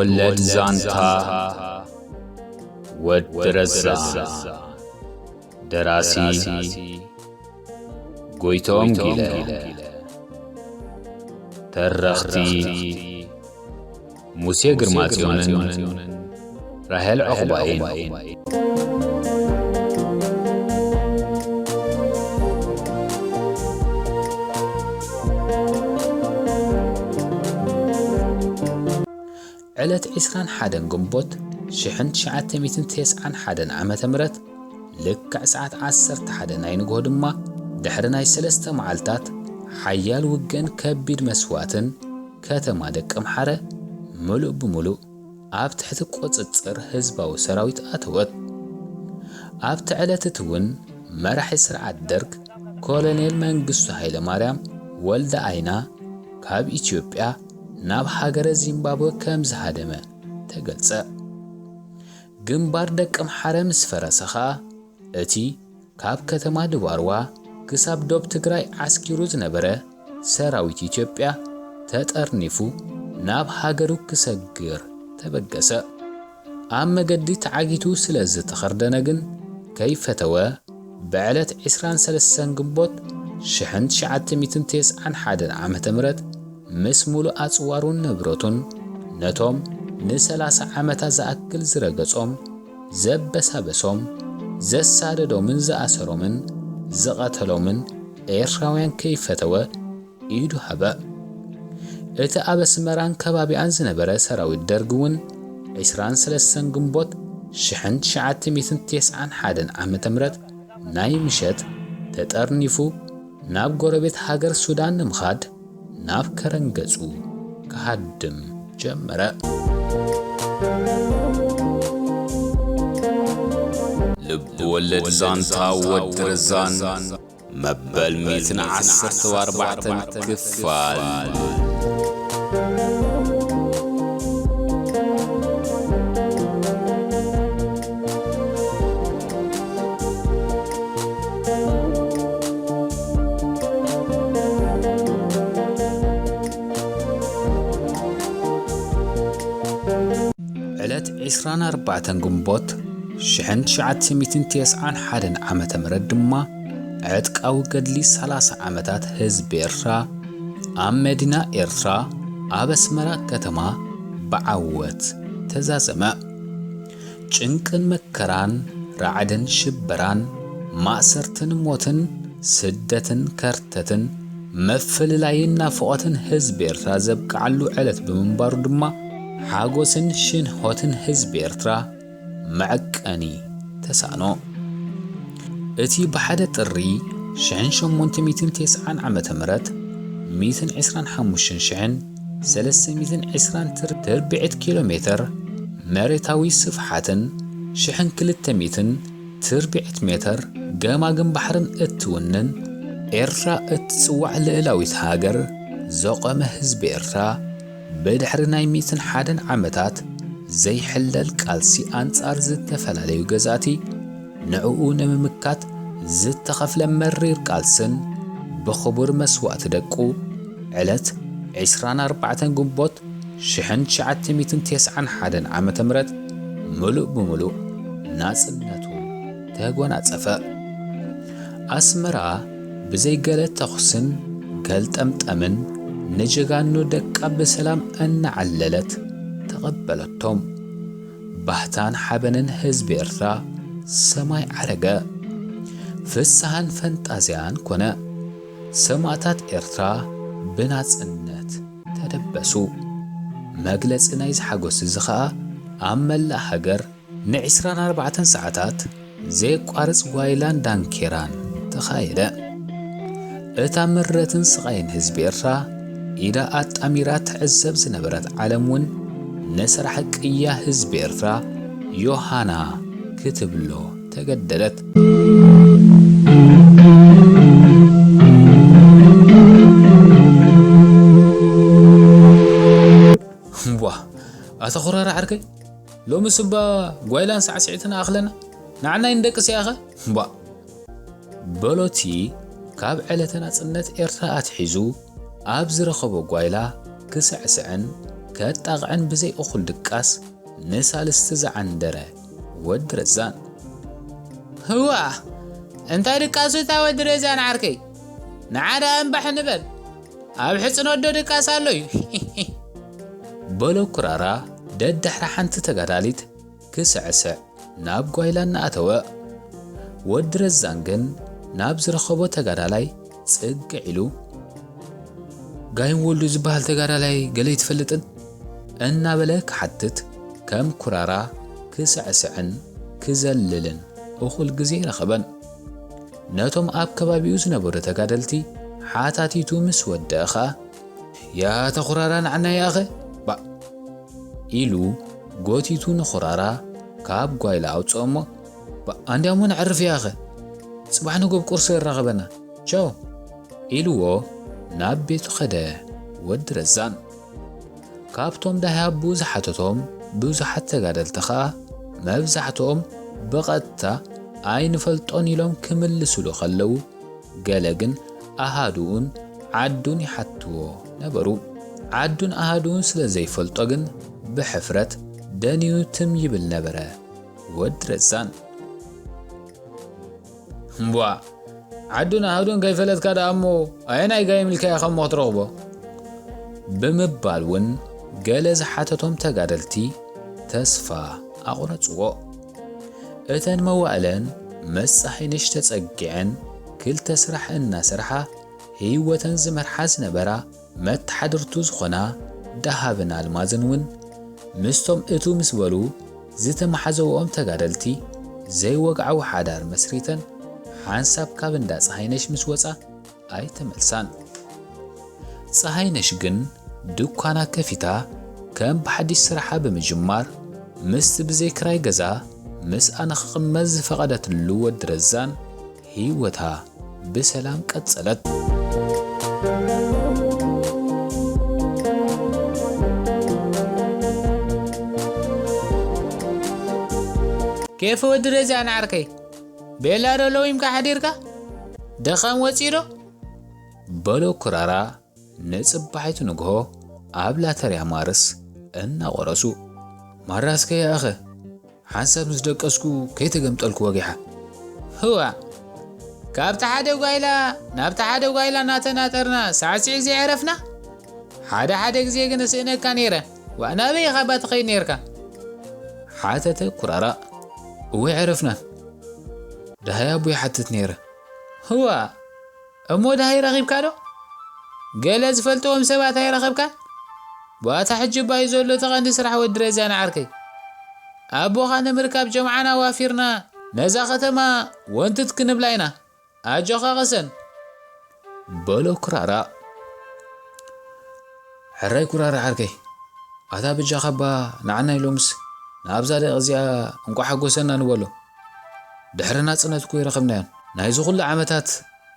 ወለድ ዛንታ ወዲ ረዛ። ደራሲ ጎይቶም ጊለ። ተረኽቲ ሙሴ ግርማጽዮንን ራሄል ዑቕባይን። ዕለት ዕስራን ሓደን ግንቦት ሽሕን ትሽዓተ ሚእትን ተስዓን ሓደን ዓመተ ምህረት፣ ልክዕ ሰዓት ዓሰርተ ሓደ ናይ ንግሆ ድማ፣ ድሕሪ ናይ ሰለስተ መዓልታት ሓያል ውግእን ከቢድ መስዋእትን፣ ከተማ ደቀምሓረ ምሉእ ብምሉእ ኣብ ትሕቲ ቁጽጽር ህዝባዊ ሰራዊት ኣተወት። ኣብቲ ዕለት እቲ እውን መራሒ ስርዓት ደርግ ኮሎኔል መንግስቱ ሃይለማርያም ወልደ ኣይና ካብ ኢትዮጵያ ናብ ሃገረ ዚምባብወ ከም ዝሃደመ ተገልጸ። ግንባር ደቀምሓረ ምስ ፈረሰ ኸኣ፣ እቲ ካብ ከተማ ድባርዋ ክሳብ ዶብ ትግራይ ዓስኪሩ ዝነበረ ሰራዊት ኢትዮጵያ ተጠርኒፉ ናብ ሃገሩ ክሰግር ተበገሰ። ኣብ መገዲ ተዓጊቱ ስለ ዝተኸርደነ ግን ከይፈተወ፣ ብዕለት ዕስራን ሰለስተን ግንቦት ሽሕን ትሽዓተ ሚእትን ተስዓን ሓደን ዓመተ ምህረት ምስ ሙሉእ ኣጽዋሩን ንብረቱን፣ ነቶም ንሰላሳ ዓመታት ዝኣክል ዝረገጾም፣ ዘበሳበሶም፣ ዘሳደዶምን ዝኣሰሮምን ዝቐተሎምን ኤርትራውያን ከይፈተወ ኢዱ ሃበ። እቲ ኣብ ኣስመራን ከባቢኣን ዝነበረ ሰራዊት ደርግ እውን፣ ዕስራን ሰለስተን ግንቦት ሽሕን ትሽዓተ ሚእትን ተስዓን ሓደን ዓመተ ምህረት ናይ ምሸት ተጠርኒፉ ናብ ጎረቤት ሃገር ሱዳን ንምኻድ ናብ ከረን ገጹ ክሃድም ጀመረ። ልብ ወለድ ዛንታ ወዲ ረዛን መበል ሚእትን ዓሰርተ ኣርባዕተን ክፋል። ዕለት ዕስራን ኣርባዕተን ግንቦት ሽሕን ትሽዓተ ሚእትን ተስዓን ሓደን ዓመተ ምህረት ድማ፣ ዕጥቃዊ ገድሊ ሰላሳ ዓመታት ህዝቢ ኤርትራ ኣብ መዲና ኤርትራ ኣብ ኣስመራ ከተማ ብዓወት ተዛዘመ። ጭንቅን መከራን፣ ራዕድን ሽበራን፣ ማእሰርትን ሞትን፣ ስደትን ከርተትን፣ ምፍልላይን ናፍቖትን ህዝቢ ኤርትራ ዘብቅዓሉ ዕለት ብምንባሩ ድማ፣ ሓጎስን ሽንሆትን ህዝቢ ኤርትራ መዐቀኒ ተሳእኖ። እቲ ብሓደ ጥሪ ሽሕን ሸሞንተ ሚእትን ተስዓን ዓመተ ምህረት፣ ሚእትን ዕስራን ሓሙሽተን ሽሕን ሰለስተ ሚእትን ዕስራን ትር-፣ ትርብዒት ኪሎ ሜትር መሬታዊ ስፍሓትን ሽሕን ክልተ ሚእትን ትርብዒት ሜትር ገማግም ባሕርን እትውንን፣ ኤርትራ እትጽዋዕ ልእላዊት ሃገር ዘቖመ ህዝቢ ኤርትራ፣ ብድሕሪ ናይ ሚእትን ሓደን ዓመታት ዘይሕለል ቃልሲ ኣንጻር ዝተፈላለዩ ገዛእቲ፣ ንዕኡ ንምምካት ዝተኸፍለ መሪር ቃልስን ብኽቡር መስዋእቲ ደቁ፣ ዕለት ዕስራን ኣርባዕተን ግንቦት ሽሕን ትሽዓተ ሚእትን ተስዓን ሓደን ዓመተ ምህረት ምሉእ ብምሉእ ናጽነቱ ተጎናጸፈ። ኣስመራ ብዘይ ገለ ተኹስን ገልጠምጠምን ንጀጋኑ ደቃ ብሰላም እናዓለለት ተቐበለቶም። ባህታን ሓበንን ህዝቢ ኤርትራ ሰማይ ዓረገ። ፍስሃን ፈንጣዝያን ኮነ። ሰማእታት ኤርትራ ብናጽነት ተደበሱ። መግለጺ ናይዚ ሓጎስ እዚ ኸኣ ኣብ መላእ ሃገር ንዕስራን ኣርባዕተን ሰዓታት ዘየቋርጽ ጓይላን ዳንኬራን ተኻየደ። እታ ምረትን ስቓይን ህዝቢ ኤርትራ ኢዳ ኣጣሚራ ትዕዘብ ዝነበረት ዓለም እውን ንስራሕ ቅያ ህዝቢ ኤርትራ ዮሃና ክትብሎ ተገደደት። እምቧ፣ ኣታ ኹራራ ዓርከይ፣ ሎምስ እባ ጓይላን ሳዕስዒትን ኣኽለና፣ ንዓናይ ንደቅስ ያኸ? እምቧ። በሎቲ ካብ ዕለተ ናጽነት ኤርትራ ኣትሒዙ ኣብ ዝረኸቦ ጓይላ ክስዕስዕን ከጣቕዕን ብዘይ እኹል ድቃስ ንሳልስቲ ዝዓንደረ ወዲ ረዛን። ህዋ! እንታይ ድቃሱ እታ ወዲ ረዛን ዓርከይ? ንዓ ደኣ እምባሕ ንበል። ኣብ ሕጽኖት ዶ ድቃስ ኣሎ እዩ? በሎ ኩራራ ደድሕሪ ሓንቲ ተጋዳሊት ክስዕስዕ ናብ ጓይላ እናኣተወ። ወዲ ረዛን ግን ናብ ዝረኸቦ ተጋዳላይ ጽግዕ ኢሉ፣ ጋይም ወልዱ ዝበሃል ተጋዳላይ ገለ ኣይትፈልጥን? እናበለ ክሓትት ከም ኩራራ ክስዕስዕን ክዘልልን እኹል ግዜ ኣይረኸበን። ነቶም ኣብ ከባቢኡ ዝነበሩ ተጋደልቲ ሓታቲቱ ምስ ወደአ ኸኣ፣ "ያ ተኹራራ ንዓና ይኣኸ ባእ!" ኢሉ ጎቲቱ ንኹራራ ካብ ጓይላ ኣውጽኦ እሞ፣ "ባእ፣ ኣንድያሞ ነዕርፍ ይኣኸ፣ ጽባሕ ንጎብ ቁርሲ የራኸበና፣ ቻው!" ኢልዎ ናብ ቤቱ ኸደ ወዲ ረዛን። ካብቶም ዳህያቡ ዝሓተቶም ብዙሓት ተጋደልቲ ኸኣ መብዛሕትኦም ብቐጥታ ኣይንፈልጦን ኢሎም ክምልስሉ ኸለዉ፣ ገለ ግን ኣሃዱኡን ዓዱን ይሓትዎ ነበሩ። ዓዱን ኣሃዱኡን ስለ ዘይፈልጦ ግን ብሕፍረት ደንዩ ትም ይብል ነበረ ወዲ ረዛን። እምቧ፣ ዓዱን ኣሃዱን ከይፈለጥካ ደኣ እሞ ኣየናይ ጋይም ኢልካ ኢኻ እሞ ክትረኽቦ? ብምባል እውን ገለ ዝሓተቶም ተጋደልቲ ተስፋ ኣቑረጽዎ። እተን መዋእለን ምስ ጸሃይነሽ ተጸጊዐን ክልተ ስራሕ እናሰርሓ ህይወተን ዝመርሓ ዝነበራ መተሓድርቱ ዝኾና ደሃብን ኣልማዝን እውን ምስቶም እቱ ምስ በሉ ዝተመሓዘውኦም ተጋደልቲ ዘይወግዓዊ ሓዳር መስሪተን ሓንሳብ ካብ እንዳ ጸሃይነሽ ምስ ወጻ ኣይተመልሳን። ጸሃይነሽ ግን ድኳና ከፊታ ከም ብሓድሽ ስራሓ ብምጅማር ምስቲ ብዘይ ክራይ ገዛ ምስኣ ንኽቕመጥ ዝፈቐደትሉ ወዲ ረዛን ህይወታ ብሰላም ቀጸለት። ኬፍ ወዲ ረዛን ዓርከይ፣ ቤላ ዶ ለዊምካ ሓዲርካ? ደኻም ወጺኡ ዶ? በሎ ኩራራ ንጽባሒቱ ንግሆ ኣብ ላተርያ ማርስ እናቖረሱ። ማራስ ከይኣኸ ሓንሳብ ምስ ደቀስኩ ከይተገምጠልኩ ወጊሓ። ህዋ! ካብቲ ሓደ ጓይላ ናብቲ ሓደ ጓይላ እናተናጠርና ሳዕሲዕ ዘይዕረፍና? ሓደ ሓደ ግዜ ግን እስእነካ ነይረ። ዋእ፣ ናበይ ኢኻ እባ ትኸይድ ነይርካ? ሓተተ ኩራራ። እወ፣ ኣይዕረፍናን። ደሃይ ኣቦይ ይሓትት ነይረ። ህዋ! እሞ ደሃይ ረኺብካ ዶ? ገለ ዝፈልጥዎም ሰባት ኣይረኸብካን? ባታ ሕጂ እባ እዩ ዘሎ እቲ ቀንዲ ስራሕ ወዲ ረዛን ዓርከይ። ኣቦኻ ንምርካብ ጀምዓና ዋፊርና ነዛ ከተማ ወንትት ክንብላ ኢና። ኣጆኻ ቅሰን። በሎ ኩራራ። ሕራይ ኩራራ ዓርከይ። ኣታ በጃኻ እባ ንዓና ኢሎምስ ንኣብዛ ደቂ እዚኣ እንቋዕ ሓጎሰና ንበሎ። ድሕሪ ናጽነት እኮ ይረኸብናዮን። ናይዚ ኩሉ ዓመታት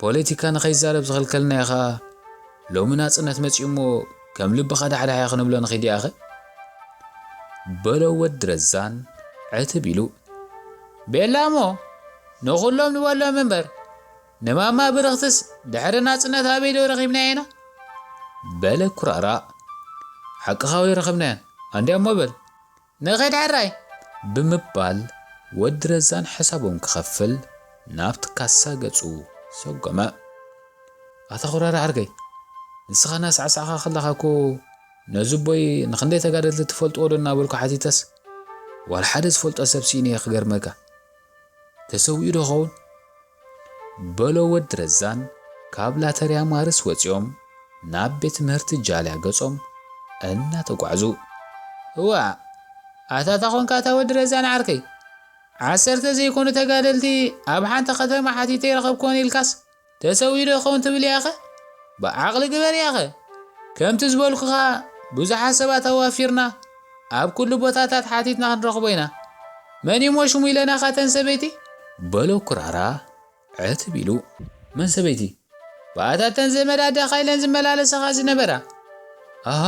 ፖለቲካ ንኸይዛረብ ዝኸልከልናዮ ኸኣ ሎሚ ናጽነት መጺኡ እሞ ከም ልብኻ ዳሕዳሕ ክንብሎ ንኺድ ይኣኸ? በሎ ወዲ ረዛን ዕትብ ኢሉ። ቤላ እሞ ንኹሎም ንበሎም እምበር፣ ንማማ ብርኽትስ ድሕሪ ናጽነት ኣበይ ዶ ረኺብናያ ኢና? በለ ኩራራ። ሓቅኻ ወይ ረኸብናያን፣ ኣንድያ እሞ በል። ንኸይድ ሕራይ። ብምባል ወዲ ረዛን ሕሳቦም ክኸፍል ናብቲ ካሳ ገጹ ሰጎመ። ኣታ ኩራራ ዓርከይ፣ ንስኻ እናሳዕሳዕካ ከለኻ እኮ ነዚ ኣቦይ ንኽንደይ ተጋደልቲ ትፈልጥዎ ዶ እናበልኩ ሓቲተስ፣ ዋላ ሓደ ዝፈልጦ ሰብ ስኢነ እየ ክገርመካ። ተሰዊኡ ዶ ኸውን? በሎ ወዲ ረዛን ካብ ላተርያ ማርስ ወጺኦም ናብ ቤት ትምህርቲ ጃልያ ገጾም እናተጓዕዙ። እዋእ፣ ኣታ ታይ ኾንካ ኣታ ወዲ ረዛን ዓርከይ? ዓሰርተ ዘይኮኑ ተጋደልቲ ኣብ ሓንቲ ከተማ ሓቲተ ይረኸብክዎን ኢልካስ ተሰዊኡ ዶ ይኸውን ትብል ኢያኸ? ብዓቕሊ ግበር ኢያኸ። ከምቲ ዝበልኩኻ ብዙሓት ሰባት ኣዋፊርና ኣብ ኩሉ ቦታታት ሓቲትና ክንረኽቦ ኢና። መን እዩ እሞ ሽሙ ኢለናኻ እተን ሰበይቲ? በሎ ኩራራ ዕትብ ኢሉ። መን ሰበይቲ? ብኣታ እተን ዘመድ ኣደኻ ኢለን ዝመላለሳኻ ዝነበራ። ኣሃ፣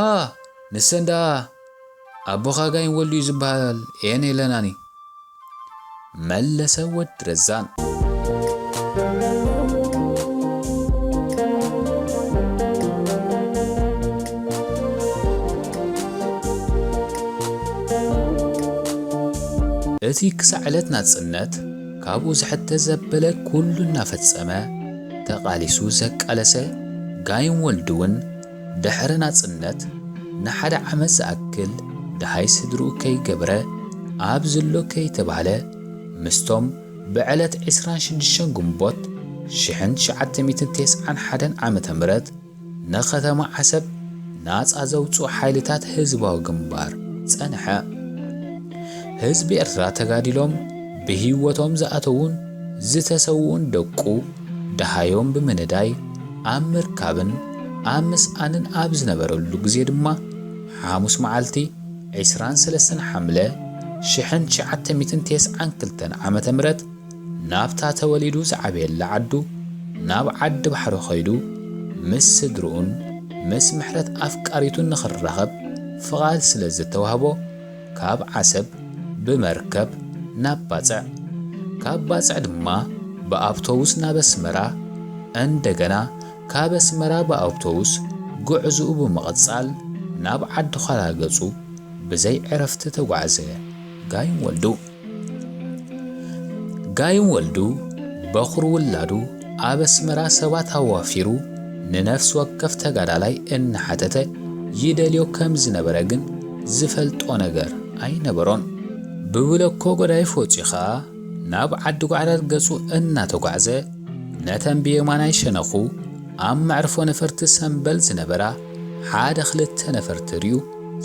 ንሰን ደኣ ኣቦኻ ጋይም ወልዱ እዩ ዝበሃል እየን ኢለናኒ። መለሰ ወዲ ረዛን። እቲ ክሳዕ ዕለት ናጽነት ካብኡ ዝሕተ ዘበለ ኩሉ እናፈጸመ ተቓሊሱ ዘቃለሰ ጋይም ወልዱ እውን ድሕሪ ናጽነት ንሓደ ዓመት ዝኣክል ደሃይ ስድርኡ ከይገበረ ኣብ ዝሎ ከይተባህለ ምስቶም ብዕለት ዕስራን ሽዱሽተን ግንቦት ሽሕን ትሽዓተ ሚእትን ተስዓን ሓደን ዓመተ ምህረት ንከተማ ዓሰብ ናጻ ዘውጽኡ ሓይልታት ህዝባዊ ግንባር ጸንሐ። ህዝቢ ኤርትራ ተጋዲሎም ብህይወቶም ዝኣተዉን ዝተሰውኡን ደቁ ደሃዮም ብምንዳይ ኣብ ምርካብን ኣብ ምስኣንን ኣብ ዝነበረሉ ግዜ ድማ ሓሙስ መዓልቲ ዕስራን ሰለስተን ሓምለ ሽሕን ትሽዓተ ሚእትን ተስዓን ክልተን ዓመተ ምህረት ናብታ ተወሊዱ ዝዓበየላ ዓዱ ናብ ዓዲ ባሕሪ ኸይዱ ምስ ስድርኡን ምስ ምሕረት ኣፍቃሪቱን ንኽራኸብ ፍቓድ ስለ ዝተዋህቦ ካብ ዓሰብ ብመርከብ ናብ ባጽዕ ካብ ባጽዕ ድማ ብኣውቶቡስ ናብ ኣስመራ እንደገና ካብ ኣስመራ ብኣውቶቡስ ጉዕዝኡ ብምቕጻል ናብ ዓዲ ዃላ ገጹ ብዘይ ዕረፍቲ ተጓዕዘ። ጋይም ወልዱ ጋይም ወልዱ በኹር ውላዱ ኣብ ኣስመራ ሰባት ኣዋፊሩ ንነፍሲ ወከፍ ተጋዳላይ እናሓተተ ይደልዮ ከም ዝነበረ ግን ዝፈልጦ ነገር ኣይነበሮን። ብብለኮ ጎዳይፍ ወጺኡ ኸኣ ናብ ዓዲ ጓዕዳድ ገጹ እናተጓዕዘ ነተን ብየማናይ ሸነኹ ኣብ መዕርፎ ነፈርቲ ሰምበል ዝነበራ ሓደ ክልተ ነፈርቲ ርእዩ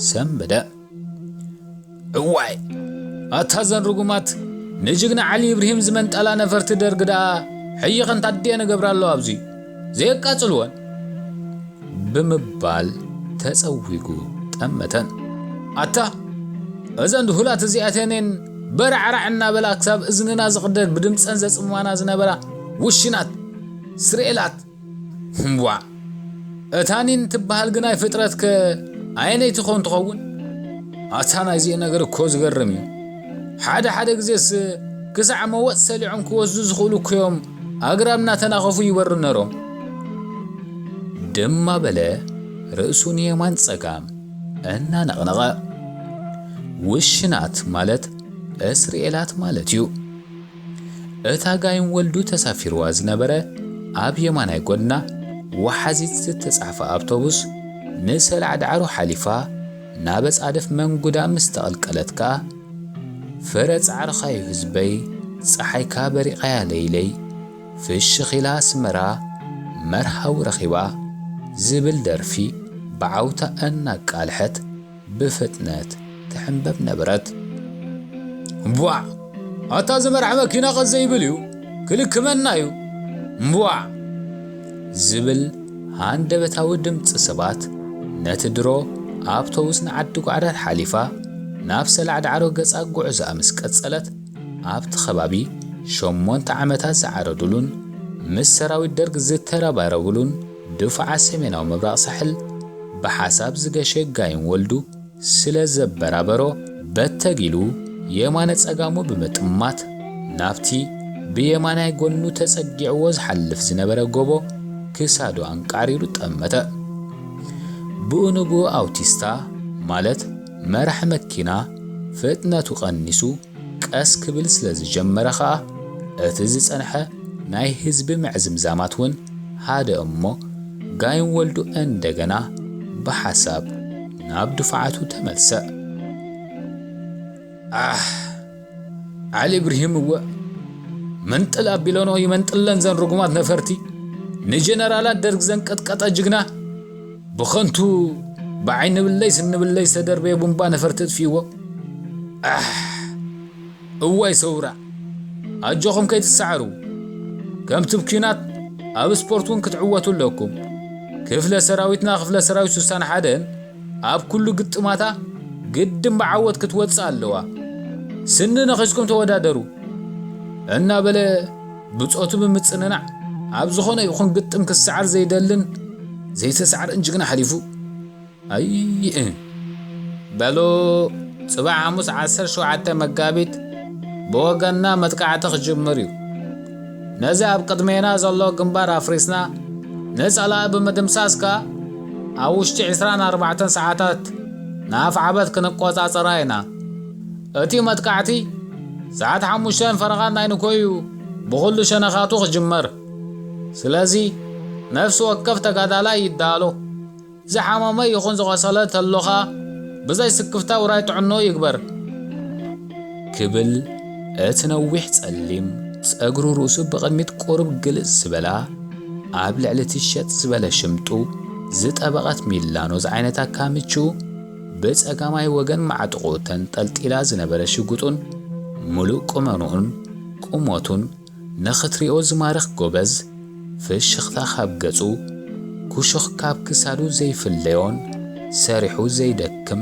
ሰንበደ። እዋይ ኣታ ዘን ርጉማት ንጅግና ዓሊ ኢብርሂም ዝመንጠላ ነፈርቲ ደርግ ደኣ ሕይኸን ታድየን እገብራ ኣለዋ ኣብዚ ዘየቃጽልወን ብምባል ተጸዊጉ ጠመተን። ኣታ እዘን ድሁላት እዚኣተንን በራዕራዕ እናበላ ክሳብ እዝንና ዝቕደድ ብድምጸን ዘጽምማና ዝነበራ ውሽናት ስርኤላት እምቧዕ እታ ኒን ትበሃል ግናይ ፍጥረትከ ኣየነይቲ ኮን ትኸውን? ኣታ ናይዚኡ ነገር እኮ ዝገርም እዩ። ሓደ ሓደ ግዜስ ክሳዕ መወፅ ሰሊዖም ክወስዱ ዝኽእሉ እኮ እዮም ኣግራብ እናተናኸፉ ይበሩ ነሮም። ድማ በለ ርእሱ ንየማን ጸጋም እናነቕነቐ። ውሽናት ማለት እስርኤላት ማለት እዩ። እታ ጋይም ወልዱ ተሳፊርዋ ዝነበረ ኣብ የማናይ ጎድና ወሓዚት ዝተጻሕፈ ኣውቶቡስ ንሰላዕ ዳዕሮ ሓሊፋ ናብ ኣጻድፍ መንጉዳ ምስ ተቐልቀለት ከኣ፣ ፍረ ጻዕርኻ'ዩ ህዝበይ፣ ጸሓይካ በሪቓ'ያ ለይለይ፣ ፍሽኽ ኢላ ኣስመራ መርሃዊ ረኺባ ዝብል ደርፊ ብዓውታ እናቃልሐት ብፍጥነት ትሕንበብ ነበረት። እምቧዕ! ኣታ እዚ መራሕ መኪና ቀስ ዘይብል እዩ፣ ክልክመና እዩ። እምቧዕ! ዝብል ሃንደበታዊ ድምጺ ሰባት ነቲ ድሮ ኣውቶቡስ ንዓዲ ጓዕዳድ ሓሊፋ ናብ ሰላዕ ዳዕሮ ገጻ ጉዕዞኣ ምስ ቀጸለት፣ ኣብቲ ከባቢ ሸሞንተ ዓመታት ዝዓረዱሉን ምስ ሰራዊት ደርግ ዝተረባረቡሉን ድፉዓት ሰሜናዊ ምብራቕ ሳሕል ብሓሳብ ዝገሸ ጋይም ወልዱ ስለ ዘበራበሮ፣ በተግ ኢሉ የማነ ጸጋሙ ብምጥማት ናብቲ ብየማናይ ጎኑ ተጸጊዕዎ ዝሓልፍ ዝነበረ ጎቦ ክሳዱ ኣንቃሪሩ ጠመተ። ብኡ ንብኡ ኣውቲስታ ማለት መራሕ መኪና ፍጥነቱ ቀኒሱ ቀስ ክብል ስለ ዝጀመረ ኸኣ፣ እቲ ዝጸንሐ ናይ ህዝቢ ምዕዝምዛማት እውን ሃደ እሞ፣ ጋይም ወልዱ እንደገና ብሓሳብ ናብ ድፋዓቱ ተመልሰ። ኣሕ! ዓሊ እብርሂም እወ መንጥል ኣቢለንኦ ይመንጥለን ዘን ርጉማት ነፈርቲ፣ ንጀነራላት ደርግ ዘንቀጥቀጠ ጅግና፣ ብኸንቱ ብዓይኒ ብለይ ስኒ ብለይ ዝተደርበየ ቡምባ ነፈርቲ እጥፊእዎ። ኣሕ! እዋይ ሰውራ! ኣጆኹም ከይትሰዓሩ። ከምቲ ኣብ ኲናት ኣብ ስፖርት እውን ክትዕወቱ ኣለኩም። ክፍለ ሰራዊትና ክፍለ ሰራዊት ስሳን ሓደን ኣብ ኩሉ ግጥማታ ግድን ብዓወት ክትወጽእ ኣለዋ። ስኒ ነኺስኩም ተወዳደሩ እናበለ ብጾቱ ብምጽንናዕ ኣብ ዝኾነ ይኹን ግጥም ክሰዓር ዘይደልን ዘይተሰዓርን ጅግና ሓሊፉ። ኣይ በሉ፣ ጽባሕ ሓሙስ ዓሰርተ ሸውዓተ መጋቢት ብወገንና መጥቃዕቲ ክጅምር እዩ። ነዚ ኣብ ቅድሜና ዘሎ ግንባር ኣፍሪስና ንጸላኢ ብምድምሳስ ከኣ ኣብ ውሽጢ ዕስራን ኣርባዕተን ሰዓታት ንኣፍዓበት ክንቆጻጸራ ኢና። እቲ መጥቃዕቲ ሰዓት ሓሙሽተን ፈረቓን ናይ ንኮዩ ብኹሉ ሸነኻቱ ክጅመር። ስለዚ ነፍሲ ወከፍ ተጋዳላይ ይዳሎ። ዝሓመመ ይኹን ዝቖሰለ ተሎኻ ብዘይ ስክፍታ ውራይ ጥዕኖ ይግበር። ክብል እቲ ነዊሕ ጸሊም ጸጉሩ ርእሱ ብቕድሚት ቁሩብ ግልጽ ዝበላ፣ ኣብ ልዕሊ እቲ ሸጥ ዝበለ ሽምጡ ዝጠበቐት ሚላኖ ዝዓይነታ ካምቹ፣ ብጸጋማይ ወገን ማዕጥቑ ተንጠልጢላ ዝነበረ ሽጉጡን ምሉእ ቁመንኡን ቁመቱን ንኽትሪኦ ዝማርኽ ጎበዝ ፍሽኽታ ካብ ገጹ፣ ኩሹኽ ካብ ክሳዱ ዘይፍለዮን ሰሪሑ ዘይደክም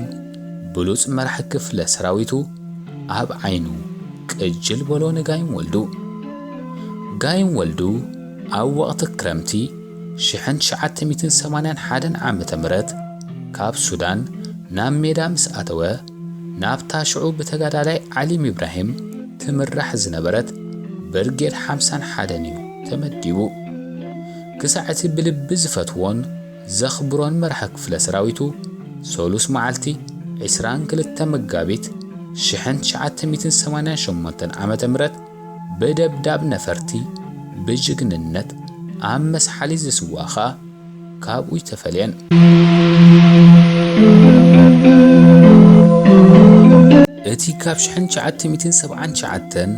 ብሉጽ መራሒ ክፍለ ሰራዊቱ ኣብ ዓይኑ ቅጅል በሎ ንጋይም ወልዱ። ጋይም ወልዱ ኣብ ወቕቲ ክረምቲ ሽሕን ትሽዓተ ሚእትን ሰማንያን ሓደን ዓመተ ምህረት ካብ ሱዳን ናብ ሜዳ ምስ ኣተወ፣ ናብታ ሽዑ ብተጋዳላይ ዓሊም ኢብራሂም ትምራሕ ዝነበረት ብርጌድ ሓምሳን ሓደን እዩ ተመዲቡ። ክሳዕ እቲ ብልቢ ዝፈትዎን ዘኽብሮን መራሒ ክፍለ ሰራዊቱ ሰሉስ መዓልቲ ዕስራን ክልተ መጋቢት ሽሕን ትሽዓተ ሚእትን ሰማንያን ሸሞንተን ዓመተ ምህረት ብደብዳብ ነፈርቲ ብጅግንነት ኣብ መስሓሊ ዝስዋእ ኸኣ ካብኡ ኣይተፈልየን። እቲ ካብ ሽሕን ትሽዓተ ሚእትን ሰብዓን ትሽዓተን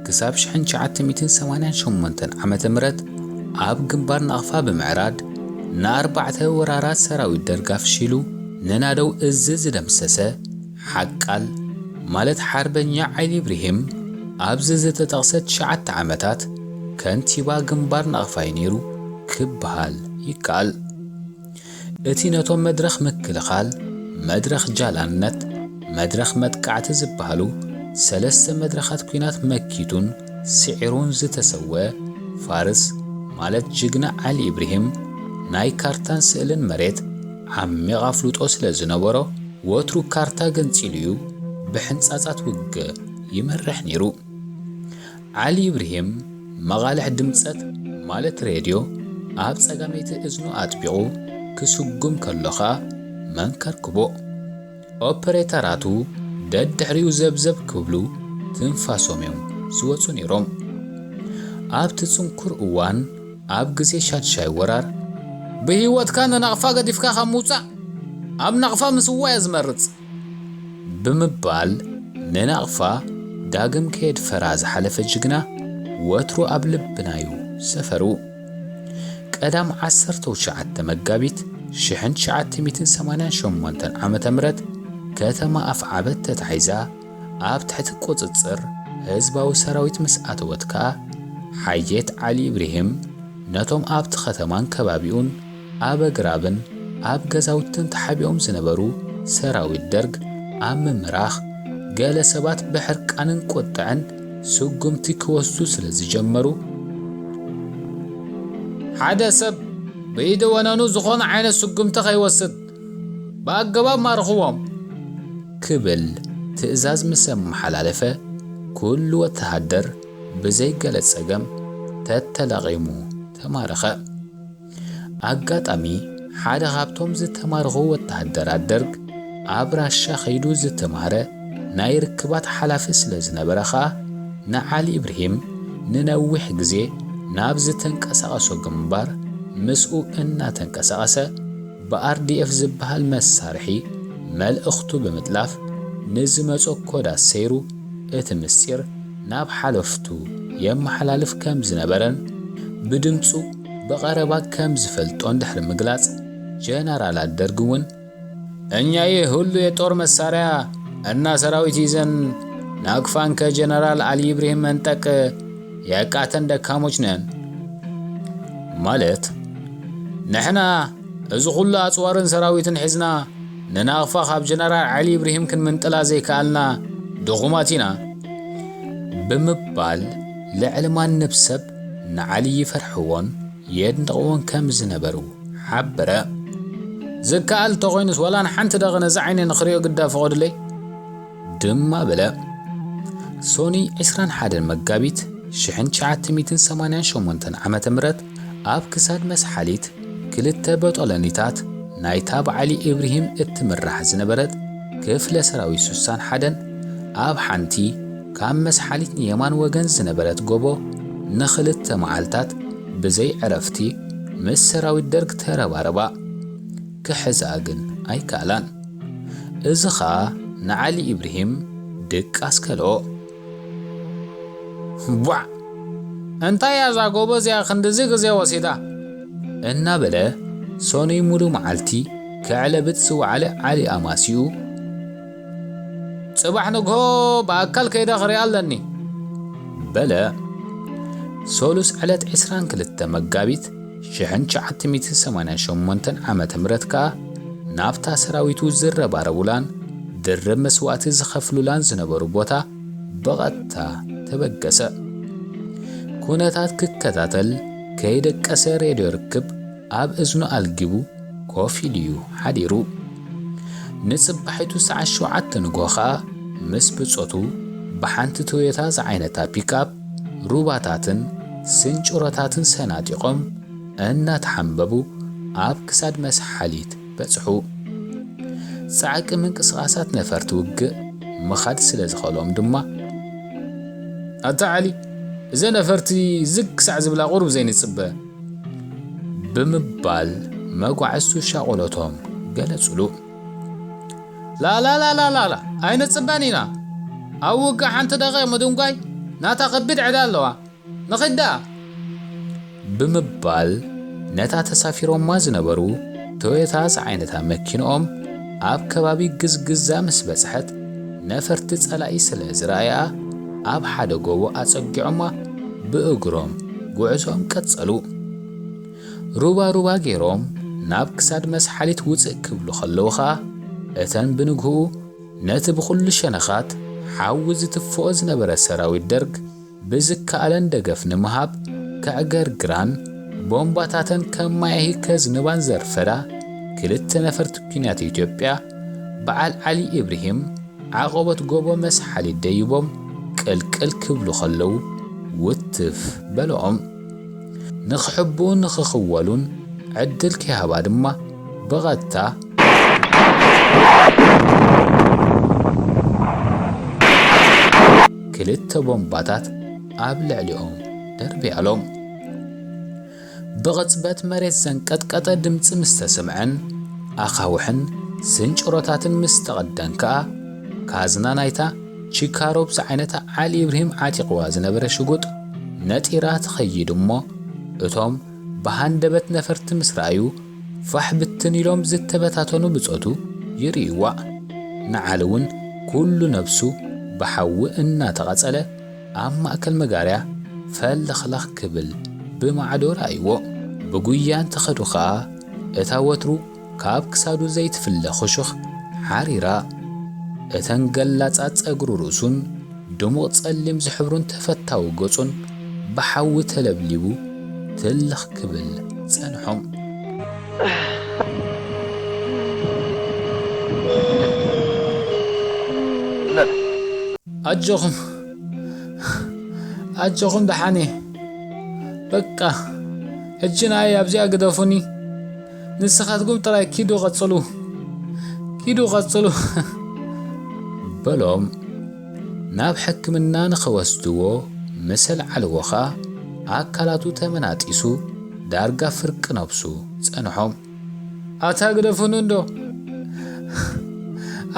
ክሳብ ሽሕን ትሽዓተ ሚእትን ሰማንያን ሸሞንተን ዓመተ ምህረት ኣብ ግንባር ናቕፋ ብምዕራድ ንኣርባዕተ ወራራት ሰራዊት ደርግ ኣፍሺሉ ንናደው እዝ ዝደምሰሰ ሓቃል ማለት ሓርበኛ ዓይሊ ኢብራሂም ኣብዚ ዝተጠቕሰ ትሽዓተ ዓመታት ከንቲባ ግንባር ናቕፋ እዩ ነይሩ ክበሃል ይከኣል። እቲ ነቶም መድረኽ ምክልኻል፣ መድረኽ ጃላነት፣ መድረኽ መጥቃዕቲ ዝበሃሉ ሰለስተ መድረኻት ኲናት መኪቱን ስዒሩን ዝተሰወ ፋርስ ማለት ጅግና ዓሊ ኢብራሂም ናይ ካርታን ስእልን መሬት ዓሚቕ ኣፍልጦ ስለ ዝነበሮ ወትሩ ካርታ ገንጺሉ እዩ ብሕንጻጻት ውግእ ይመርሕ ነይሩ። ዓሊ ኢብራሂም መቓልሕ ድምጸት ማለት ሬድዮ ኣብ ጸጋመይቲ እዝኑ ኣጥቢቑ ክስጉም ከሎ ኸኣ መንከርክቦ ኦፐሬተራቱ ደድሕሪኡ ዘብዘብ ክብሉ ትንፋሶም እዮም ዝወጹ ነይሮም። ኣብቲ ጽንኩር እዋን ኣብ ግዜ ሻድሻይ ወራር ብህይወትካ ንናቕፋ ገዲፍካ ካብ ምውጻእ ኣብ ናቕፋ ምስዋእ እየ ዝመርጽ ብምባል ንናቕፋ ዳግም ከየድፈራ ዝሓለፈ ጅግና ወትሩ ኣብ ልብና እዩ ሰፈሩ። ቀዳም ዓሰርተ ትሽዓተ መጋቢት ሽሕን ትሽዓተ ሚእትን ሰማንያን ሸሞንተን ዓመተ ምህረት ከተማ ኣፍዓበት ተታሒዛ ኣብ ትሕቲ ቁጽጽር ህዝባዊ ሰራዊት ምስ ኣተወት ከኣ ሓየት ዓሊ ኢብራሂም ነቶም ኣብቲ ከተማን ከባቢኡን ኣብ ኣግራብን ኣብ ገዛውትን ተሓቢኦም ዝነበሩ ሰራዊት ደርግ ኣብ ምምራኽ፣ ገለ ሰባት ብሕርቃንን ቁጥዐን ስጉምቲ ክወስዱ ስለ ዝጀመሩ፣ ሓደ ሰብ ብኢደ ወነኑ ዝኾነ ዓይነት ስጉምቲ ከይወስድ ብኣገባብ ማርኽዎም ክብል ትእዛዝ ምስ ኣመሓላለፈ፣ ኩሉ ወተሃደር ብዘይ ገለ ጸገም ተተለቒሙ ተማረኸ። ኣጋጣሚ ሓደ ካብቶም ዝተማረኹ ወተሃደራት ደርግ ኣብ ራሻ ከይዱ ዝተማህረ ናይ ርክባት ሓላፊ ስለ ዝነበረ ኸኣ ንዓሊ ኢብራሂም ንነዊሕ ግዜ ናብ ዝተንቀሳቐሶ ግንባር ምስኡ እናተንቀሳቐሰ ብኣርዲኤፍ ዝበሃል መሳርሒ መልእኽቱ ብምጥላፍ ንዝመጾ ኮድ ኣሰይሩ እቲ ምስጢር ናብ ሓለፍቱ የመሓላልፍ ከም ዝነበረን ብድምጹ ብቐረባ ከም ዝፈልጦን ድሕሪ ምግላጽ ጀነራላት ደርግ እውን እኛ ይህ ሁሉ የጦር መሳሪያ እና ሰራዊት ይዘን ናቅፋን ከጀነራል አሊ ኢብራሂም መንጠቅ ያቃተን ደካሞች ነን ማለት ንሕና እዚ ኩሉ ኣጽዋርን ሰራዊትን ሒዝና ንናቕፋ ካብ ጀነራል ዓሊ ኢብራሂም ክንምንጥላ ዘይከኣልና ድኹማት ኢና ብምባል ልዕሊ ማንም ሰብ ንዓሊ ይፈርሕዎን የድንቕዎን ከም ዝነበሩ ሓበረ። ዝከኣል ተኾይኑስ ዋላ ንሓንቲ ደቒ ነዚ ዓይነይ ንኽሪኦ ግዳ ፍቐዱለይ ድማ በለ። ሶኒ ዕስራን ሓደን መጋቢት ሽሕን ትሽዓተ ሚእትን ሰማንያን ሸሞንተን ዓመተ ምህረት ኣብ ክሳድ መስሓሊት ክልተ በጦለኒታት ናይታ ብዓሊ ኢብራሂም እትምራሕ ዝነበረት ክፍለ ሰራዊት ሱሳን ሓደን ኣብ ሓንቲ ካብ መስሓሊት ንየማን ወገን ዝነበረት ጎቦ ንኽልተ መዓልታት ብዘይ ዕረፍቲ ምስ ሰራዊት ደርግ ተረባረባ። ክሕዝኣ ግን ኣይከኣላን። እዚ ኸኣ ንዓሊ ኢብርሂም ድቃስ ከልኦ። "ቧዕ! እንታይ እያ እዛ ጎቦ እዚኣ ክንድዚ ግዜ ወሲዳ?" እናበለ ሰኑይ ሙሉ መዓልቲ ከዕለብጥ ዝወዓለ ዓሊ ኣማስይኡ፣ "ጽባሕ ንግሆ ብኣካል ከይደ ክሪኣ ኣለኒ" በለ። ሰሉስ ዕለት ዕስራን ክልተ መጋቢት ሽሕን ትሽዓተ ሚእትን ሰማንያን ሸሞንተን ዓመተ ምህረት ከኣ ናብታ ሰራዊቱ ዝረባረቡላን ድርብ መስዋእቲ ዝኸፍሉላን ዝነበሩ ቦታ ብቐጥታ ተበገሰ። ኩነታት ክከታተል ከይደቀሰ ሬድዮ ርክብ ኣብ እዝኑ ኣልጊቡ ኮፍ ኢሉ እዩ ሓዲሩ። ንጽባሒቱ ሰዓት ሸውዓተ ንግሆ ኸኣ ምስ ብጾቱ ብሓንቲ ቶዮታ ዝዓይነታ ፒክኣፕ ሩባታትን ስንጭሮታትን ሰናጢቖም እናተሓንበቡ ኣብ ክሳድ መስሓሊት በጽሑ። ጻዕቂ ምንቅስቓሳት ነፈርቲ ውግእ ምኻድ ስለ ዝኸልኦም ድማ፣ "ኣታ ዓሊ፣ እዘን ነፈርቲ ዝግ ክሳዕ ዝብላ ቁሩብ ዘይንጽበ" ብምባል መጓዕዝቱ ሻቕሎቶም ገለጹሉ። "ላላላላላላ፣ ኣይንጽበን ኢና። ኣብ ውግእ ሓንቲ ደቒቕ ምድንጓይ ናታ ከቢድ ዕዳ ኣለዋ። ንኺድ ደኣ!" ብምባል ነታ ተሳፊሮማ ዝነበሩ ቶዮታ ዝዓይነታ መኪንኦም ኣብ ከባቢ ግዝግዛ ምስ በጽሐት፣ ነፈርቲ ጸላኢ ስለ ዝረኣያ ኣብ ሓደ ጎቦ ኣጸጊዖማ ብእግሮም ጉዕዞኦም ቀጸሉ። ሩባ ሩባ ገይሮም ናብ ክሳድ መስሓሊት ውጽእ ክብሉ ከለዉ ኸኣ፣ እተን ብንግህኡ ነቲ ብኹሉ ሸነኻት ሓዊ ዝትፍኦ ዝነበረ ሰራዊት ደርግ ብዝከኣለን ደገፍ ንምሃብ ከዕገርግራን ቦምባታተን ከም ማያሂ ከዝንባን ዘርፈዳ ክልተ ነፈርቲ ኲናት ኢትዮጵያ፣ በዓል ዓሊ ኢብርሂም ዓቐቦት ጎቦ መስሓሊት ደይቦም ቅልቅል ክብሉ ከለዉ ውትፍ በልኦም። ንኽሕብኡን ንኽኽወሉን ዕድል ከይሃባ ድማ ብቐጥታ ክልተ ቦምባታት ኣብ ልዕሊኦም ደርቢያሎም። ብቕጽበት መሬት ዘንቀጥቀጠ ድምጺ ምስ ተሰምዐን ኣኻውሕን ስንጭሮታትን ምስ ተቐደን ከኣ፣ ካዝና ናይታ ቺካሮብ ዝዓይነታ ዓሊ ኢብርሂም ዓጢቕዋ ዝነበረ ሽጉጥ ነጢራ ትኸይድ እሞ፣ እቶም ብሃንደበት ነፈርቲ ምስ ረኣዩ፣ ፋሕ ብትን ኢሎም ዝተበታተኑ ብጾቱ ይርእይዋ። ንዓሊ እውን ኩሉ ነብሱ ብሓዊ እናተቓጸለ፣ ኣብ ማእከል መጋርያ ፈለኽለኽ ክብል ብማዕዶ ረኣይዎ። ብጉያ እንተኸዱ ኸኣ፣ እታ ወትሩ ካብ ክሳዱ ዘይትፍለ ኽሹኽ ሓሪራ፣ እተን ገላጻ ጸጉሪ ርእሱን ድሙቕ ጸሊም ዝሕብሩን ተፈታዊ ገጹን ብሓዊ ተለብሊቡ ትልኽ ክብል ጸንሖም። ኣጆኹም፣ ኣጆኹም ደሓን እየ። በቃ፣ ሕጂ ንዓይ ኣብዚኣ ግደፉኒ። ንስኻትኩም ጥራይ ኪዱ ቀጽሉ። ኪዱ ቀጽሉ። በሎም። ናብ ሕክምና ንኸወስድዎ ምስ ኣልዓልዎ ኸኣ ኣካላቱ ተመናጢሱ ዳርጋ ፍርቂ ነብሱ ጸንሖም። ኣታ ግደፉኒ እንዶ።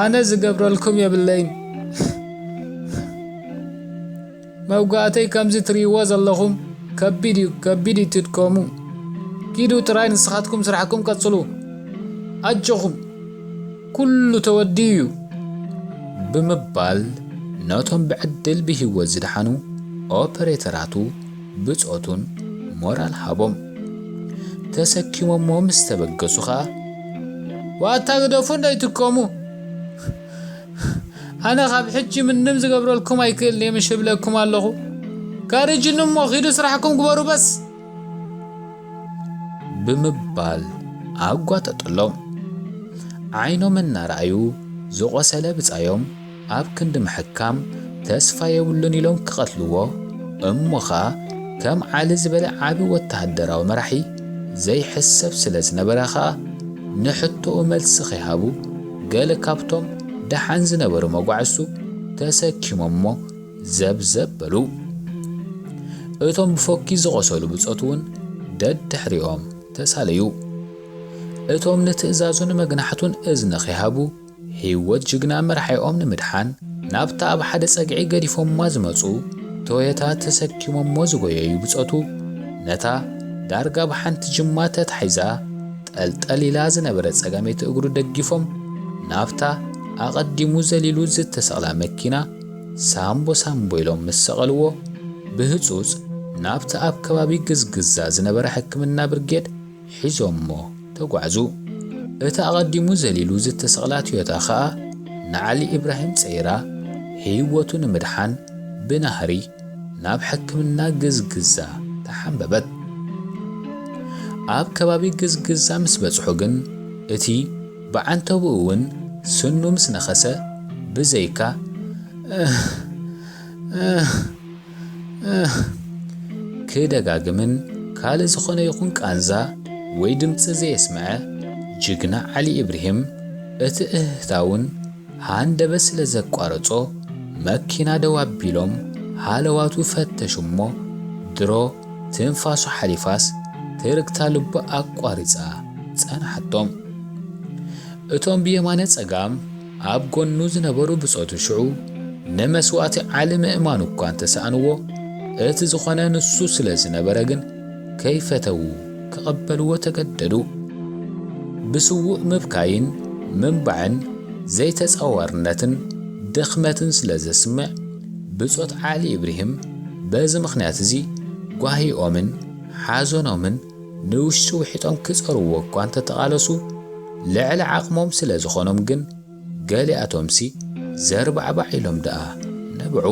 ኣነ ዝገብረልኩም የብለይን። መውጋእተይ ከምዚ ትርእይዎ ዘለኹም ከቢድ እዩ፣ ከቢድ እዩ ትድከሙ። ኪዱ ጥራይ ንስኻትኩም ስራሕኩም ቀጽሉ። ኣጆኹም። ኩሉ ተወዲኡ እዩ። ብምባል ነቶም ብዕድል ብህይወት ዝደሓኑ ኦፐሬተራቱ ብጾቱን ሞራል ሃቦም። ተሰኪሞሞ ምስ ተበገሱ ኸኣ፣ "ዋታ ግደፉ እንዳይትከሙ። ኣነ ካብ ሕጂ ምንም ዝገብረልኩም ኣይክእልን እየ፣ ምሽ እብለኩም ኣለኹ። ጋርጅኒ እሞ ኺዱ ስራሕኩም ግበሩ በስ!" ብምባል ኣጓጠጠሎም። ዓይኖም እናረኣዩ ዝቖሰለ ብጻዮም ኣብ ክንዲ ምሕካም ተስፋ የብሉን ኢሎም ክቐትልዎ፣ እሞ ኸኣ ከም ዓሊ ዝበለ ዓቢ ወተሃደራዊ መራሒ ዘይሕሰብ ስለ ዝነበረ ኸኣ ንሕቶኡ መልሲ ከይሃቡ ገለ ካብቶም ደሓን ዝነበሩ መጓዕዝቱ ተሰኪሞሞ ዘብዘብ በሉ። እቶም ብፎኪ ዝቖሰሉ ብጾት እውን ደድሕሪኦም ተሳለዩ። እቶም ንትእዛዙን መግናሕቱን እዝኒ ከይሃቡ፣ ህይወት ጅግና መራሒኦም ንምድሓን ናብታ ኣብ ሓደ ጸግዒ ገዲፎማ ዝመጹ ቶዮታ ተሰኪሞሞ ዝጎየዩ ብጾቱ፣ ነታ ዳርጋ ብሓንቲ ጅማ ተታሒዛ ጠልጠል ኢላ ዝነበረ ጸጋመይቲ እግሩ ደጊፎም፣ ናብታ ኣቐዲሙ ዘሊሉ ዝተሰቕላ መኪና ሳምቦ ሳምቦ ኢሎም ምስ ሰቐልዎ፣ ብህጹጽ ናብቲ ኣብ ከባቢ ግዝግዛ ዝነበረ ሕክምና ብርጌድ ሒዞሞ ተጓዕዙ። እቲ ኣቐዲሙ ዘሊሉ ዝተሰቕላ ቶዮታ ኸኣ ንዓሊ ኢብራሂም ጸይራ፣ ህይወቱ ንምድሓን ብናህሪ ናብ ሕክምና ግዝግዛ ተሓንበበት። ኣብ ከባቢ ግዝግዛ ምስ በጽሑ ግን፣ እቲ ብዓንተብኡ እውን ስኑ ምስ ነኸሰ፣ ብዘይካ "እህ፣ እህ፣ እህ" ክደጋግምን ካልእ ዝኾነ ይኹን ቃንዛ ወይ ድምጺ ዘየስምዐ ጅግና ዓሊ ኢብርሂም፣ እቲ እህህታ እውን ሃንደበት ስለ ዘቋረጾ፣ መኪና ደው ኣቢሎም ሃለዋቱ ፈተሹ እሞ፣ ድሮ ትንፋሱ ሓሊፋስ ትርግታ ልቡ ኣቋሪጻ ጸንሓቶም። እቶም ብየማነ ጸጋም ኣብ ጎኑ ዝነበሩ ብጾቱ ሽዑ ንመስዋእቲ ዓሊ ምእማን እኳ እንተሰኣንዎ፣ እቲ ዝኾነ ንሱ ስለ ዝነበረ ግን ከይፈተዉ ክቕበልዎ ተገደዱ። ብስዉእ ምብካይን ምንባዕን ዘይተጻዋርነትን ድኽመትን ስለ ዘስምዕ፣ ብጾት ዓሊ ኢብርሂም በዚ ምኽንያት እዚ ጓሂኦምን ሓዘኖምን ንውሽጢ ውሒጦም ክጸርዎ እኳ እንተተቓለሱ፣ ልዕሊ ዓቕሞም ስለ ዝኾኖም ግን፣ ገሊኣቶምሲ ዘርባዕባዕ ኢሎም ደኣ ነብዑ።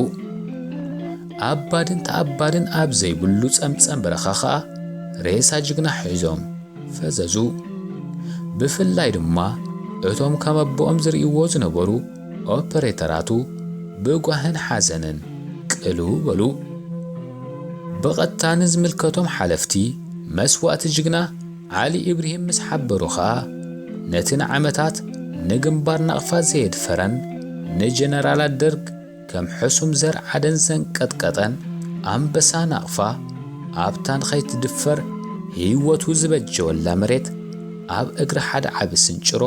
ኣባድን ተኣባድን ኣብ ዘይብሉ ጸምጸም በረኻ ኸኣ ሬሳ ጅግና ሒዞም ፈዘዙ። ብፍላይ ድማ እቶም ከም ኣቦኦም ዝርእይዎ ዝነበሩ ኦፐሬተራቱ ብጓህን ሓዘንን ቅልው በሉ። ብቐጥታ ንዝምልከቶም ሓለፍቲ መስዋእቲ ጅግና ዓሊ ኢብርሂም ምስ ሓበሩ ኸኣ፣ ነቲ ንዓመታት ንግንባር ናቕፋ ዘየድፈረን ንጀነራላት ደርግ ከም ሕሱም ዘር ዓደን ዘንቀጥቀጠን ኣንበሳ ናቕፋ፣ ኣብታ ንኸይትድፈር ህይወቱ ዝበጀወላ መሬት፣ ኣብ እግሪ ሓደ ዓቢ ስንጭሮ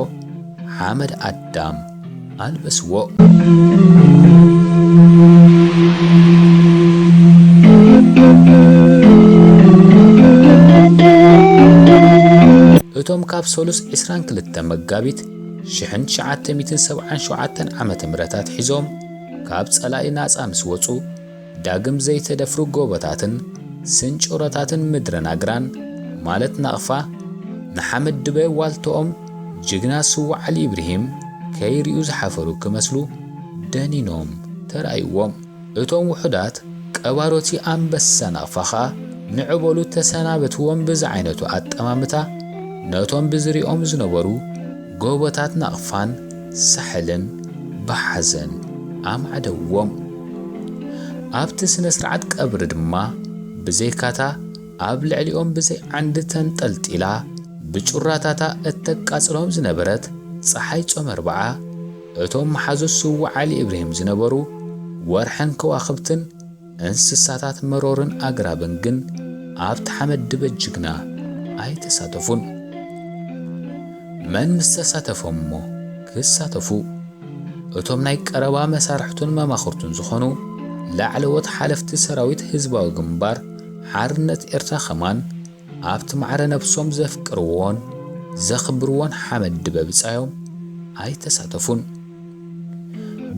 ሓመድ ኣዳም ኣልበስዎ። እቶም ካብ ሰሉስ ዕስራን ክልተ መጋቢት ሽሕን ትሽዓተ ሚእትን ሰብዓን ሸውዓተን ዓመተ ምህረት ኣትሒዞም ካብ ጸላኢ ናጻ ምስ ወጹ፣ ዳግም ዘይተደፍሩ ጎቦታትን ስንጭሮታትን ምድረ ናግራን፣ ማለት ናቕፋ፣ ንሓመድ ድበ ዋልታኦም ጅግና ስዉእ ዓሊ ኢብርሂም ከይርእዩ ዝሓፈሩ ክመስሉ ደኒኖም ተራእይዎም። እቶም ውሑዳት ቀባሮቲ ኣንበሳ ናቕፋ ኸኣ ንዕበሉ ተሰናበትዎም ብዝዓይነቱ ኣጠማምታ፣ ነቶም ብዝሪኦም ዝነበሩ ጎቦታት ናቕፋን ሳሕልን ብሓዘን ኣማዕደውዎም። ኣብቲ ስነ ስርዓት ቀብሪ ድማ ብዘይካታ ኣብ ልዕሊኦም ብዘይ ዓንዲ ተንጠልጢላ ብጩራታታ እተቃጽሎም ዝነበረት ጸሓይ ጾመ ኣርብዓ፣ እቶም መሓዙት ስዉእ ዓሊ ኢብራሂም ዝነበሩ ወርሕን ከዋኽብትን፣ እንስሳታት መሮርን ኣግራብን ግን ኣብቲ ሓመድ ድበ ጅግና ኣይተሳተፉን። መን ምስ ተሳተፎም እሞ ክሳተፉ? እቶም ናይ ቀረባ መሳርሕቱን መማኽርቱን ዝኾኑ ላዕለዎት ሓለፍቲ ሰራዊት ህዝባዊ ግንባር ሓርነት ኤርትራ ኸማን ኣብቲ ማዕረ ነብሶም ዘፍቅርዎን ዘኽብርዎን ሓመድ ድበ ብጻዮም ኣይተሳተፉን።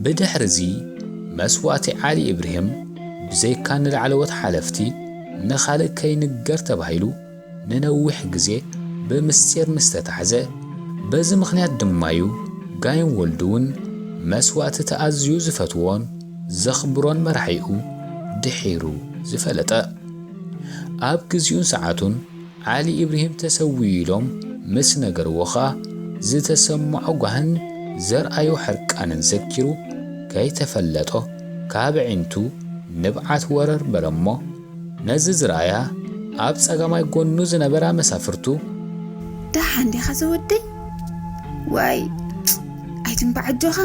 ብድሕርዚ መስዋእቲ ዓሊ ኢብርሂም ብዘይካ ንላዕለዎት ሓለፍቲ ንኻልእ ከይንገር ተባሂሉ ንነዊሕ ግዜ ብምስጢር ምስ ተታሕዘ፣ በዚ ምኽንያት ድማ'ዩ ጋይም ወልዱ እውን መስዋእቲ እቲ ኣዝዩ ዝፈትዎን ዘኽብሮን መራሒኡ ድሒሩ ዝፈለጠ። ኣብ ግዜኡን ሰዓቱን ዓሊ ኢብራሂም ተሰዊኡ ኢሎም ምስ ነገርዎ ኸኣ፣ ዝተሰምዖ ጓህን ዘርኣዮ ሕርቃንን ዘኪሩ፣ ከይተፈለጦ ካብ ኣዒንቱ ንብዓት ወረር በለ'ሞ፣ ነዚ ዝረኣያ ኣብ ጸጋማይ ጎኑ ዝነበራ መሳፍርቱ፣ "ደሓን ዲኻ ዘወደይ? ዋይ፣ ኣይትንባዕ ኣጆኻ፣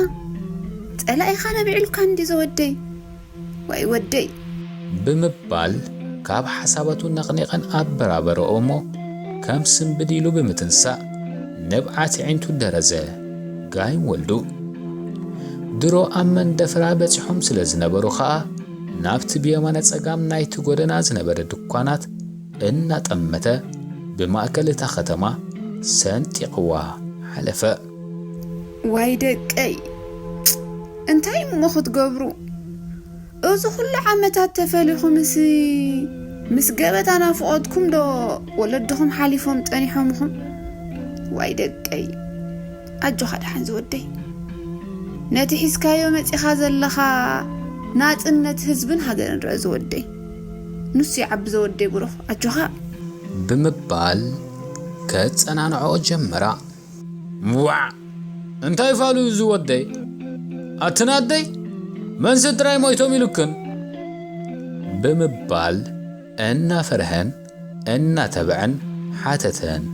ጸላኢኻ ነቢዑልካ እንዲ ዘወደይ፣ ዋይ ወደይ። ብምባል ካብ ሓሳባቱ ነቕኒቐን ኣበራበረኦ እሞ ከም ስምብድ ኢሉ ብምትንሳእ ንብዓት ኣዒንቱ ደረዘ። ጋይም ወልዱ ድሮ ኣብ መንደፍራ በጺሖም ስለ ዝነበሩ ኸኣ ናብቲ ብየማነ ጸጋም ናይቲ ጎደና ዝነበረ ድኳናት እናጠመተ ብማእከል እታ ከተማ ሰንጢቕዋ ሓለፈ። ዋይ ደቀይ፣ እንታይ እሞ ክትገብሩ? እዚ ኩሉ ዓመታት ተፈሊኹምሲ ምስ ገበታ ናፍቖትኩም ዶ ወለድኹም ሓሊፎም ጸኒሖምኹም? ዋይ ደቀይ፣ ኣጆኻ ደሓን ዝወደይ። ነቲ ሒዝካዮ መጺኻ ዘለኻ ናጽነት ህዝብን ሃገርን ርአ ዝወደይ። ንሱ ይዓቢ ዘወደይ ብሩኽ፣ ኣጆኻ። ብምባል ከጸናንዖ ጀመራ። ዋዕ! እንታይ ፋሉ እዩ ዝወደይ? ኣትን ኣደይ? መንስ ጥራይ ሞይቶም ኢሉክን? ብምባል እናፈርሀን እናተብዐን ሓተተን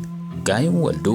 ጋይም ወልዱ።